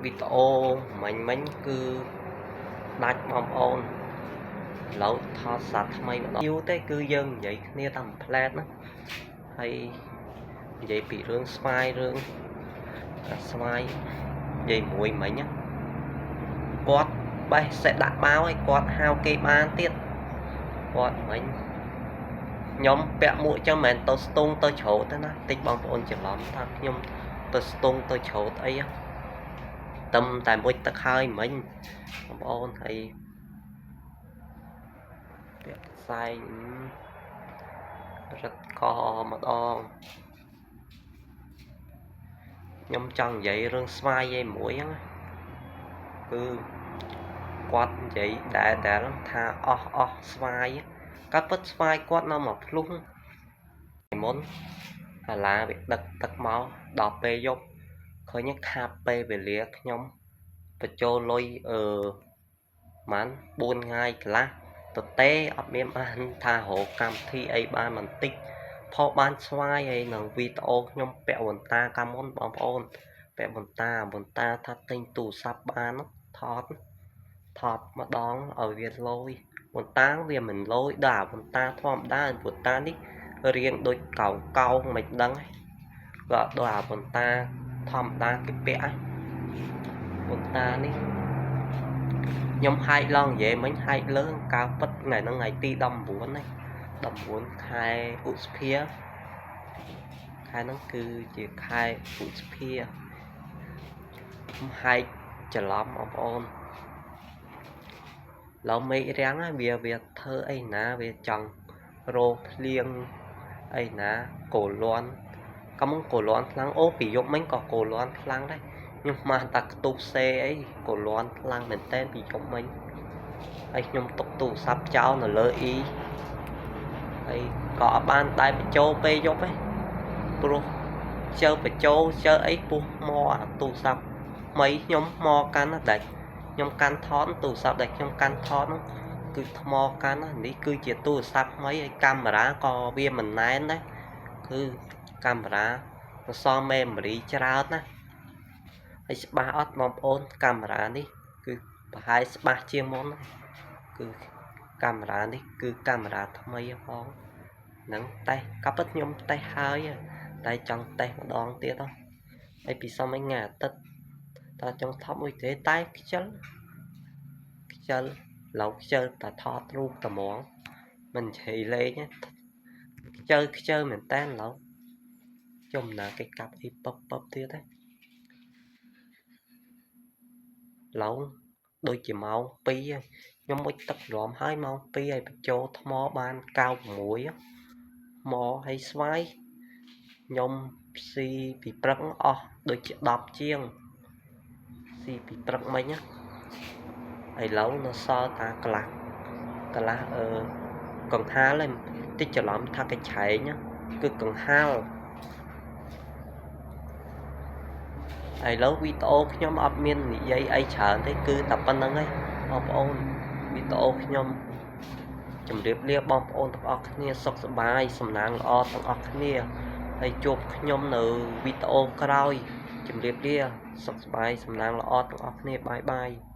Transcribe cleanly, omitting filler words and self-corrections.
វីដេអូមិញមិញគឺដាច់បងប្អូនឥឡូវថតសាថ្មីម្ដងយូរទេគឺយើងនិយាយគ្នាតាមផ្លែតណាហើយនិយាយពីរឿងស្វាយរឿងស្វាយនិយាយមួយមិញណាគាត់បេះសេះដាក់បាវឲ្យគាត់ហៅគេបានទៀតគាត់មិញខ្ញុំពាក់មួកចឹងមិនមែនទៅស្ទងទៅជ្រោតទេណាតិចបងប្អូនច្រឡំថាខ្ញុំទៅស្ទងទៅជ្រោតអីតំតែមួយទឹកហើយមិញបងប្អូនហើយពាក់ផ្សែងរឹតកម្ដងខ្ញុំចង់និយាយរឿងស្វាយឯមួយហ្នឹងគឺគាត់និយាយដែលដែលថាអស់អស់ស្វាយកាត់ពិតស្វាយគាត់នៅមកភ្លុះមុនអាឡាវាដឹកទឹកមកដល់ពេលយប់ឃើញខាប់ពេលវេលាខ្ញុំបញ្ចូលលុយអឺប្រហែល4ថ្ងៃកន្លះទៅទេអត់មានបានថារកកម្មវិធីអីបានបន្តិចផុសបានស្វាយហើយនឹងវីដេអូខ្ញុំពាក់វ៉ែនតាកាលមុនបងប្អូនពាក់វ៉ែនតាវ៉ែនតាថាទិញទូរស័ព្ទបានថតថតម្ដងឲ្យវាលយវ៉ែនតាវាមិនលយដល់វ៉ែនតាធម្មតាវ៉ែនតានេះរៀងដូចកោងកោងមិនដឹងក៏ដូចអាវ៉ែនតាធម្មតាគេពាក់វ៉ែនតានេះខ្ញុំហែកឡងនិយាយមិញហែកលើកើពិតថ្ងៃហ្នឹងថ្ងៃទី19ហ្នឹង19ខែឧសភាខែហ្នឹងគឺជាខែឧសភាខ្ញុំហែកច្រឡំបងប្អូនឡូវមេឃរាំងវាវាធ្វើអីណាវាចង់រោភ្លៀងអីណាកូលាន់ក៏មកកូលាន់ខ្លាំងអូពីយប់មិញក៏កូលាន់ខ្លាំងដែរខ្ញុំមកតាខ្ទុះសេអីកូលាន់ខ្លាំងមែនតើពីយប់មិញហើយខ្ញុំទុកទូរស័ព្ទចោលនៅលើអ៊ីហើយក៏អត់បានដែរបញ្ចូលពេលយប់ទេព្រោះជើបញ្ចូលជើអីពុះមកអាទូរស័ព្ទថ្មីខ្ញុំមកកាន់ណាដែលខ្ញុំកាន់ថតទូរស័ព្ទដែលខ្ញុំកាន់ថតនោះគឺថ្មកាន់ណានេះគឺជាទូរស័ព្ទថ្មីហើយកាមេរ៉ាក៏វាមិនណែនដែរគឺកាមេរ៉ាសល់ memory ច្រើនណាហើយច្បាស់អត់បងប្អូនកាមេរ៉ានេះគឺប្រហែលច្បាស់ជាងមុនគឺកាមេរ៉ានេះគឺកាមេរ៉ាថ្មីផងហ្នឹងតេស្តក៏ពិតខ្ញុំតេស្តហើយតែចង់តេស្តម្ដងទៀតហើយពីសមថ្ងៃអាទិត្យតើចង់ថតមួយទេតែខ្ជិលខ្ជិលឡូវខ្ជិលតែថតរូបត្មងមិននិយាយលេងខ្ជិលខ្ជិលមែនតើឡូវចំណាគេកាប់អីពឹបពឹបទៀតទេឡូវដូចជាម៉ោង2ខ្ញុំមុជទឹករំហើយម៉ោង2ហើយបញ្ចូលថ្មបាន96មកហើយស្វាយខ្ញុំស៊ីពីព្រឹកអស់ដូចជា10ជាងស៊ីពីព្រឹកមិញណាឥឡូវនៅសល់តាកន្លះកន្លះអឺកង្ហាលឯងតិចច្រឡំថាកញ្ឆែងគឺកង្ហាលឥឡូវវីដេអូខ្ញុំអត់មាននិយាយអីច្រើនទេគឺតែប៉ុណ្្នឹងឯងបងប្អូនវីដេអូខ្ញុំជម្រាបលាបងប្អូនទាំងអស់គ្នាសុខសប្បាយសំណាងល្អទាំងអស់គ្នាហើយជួបខ្ញុំនៅវីដេអូក្រោយជម្រាបលាសុខសប្បាយសំណាងល្អទាំងអស់គ្នាបាយបាយ។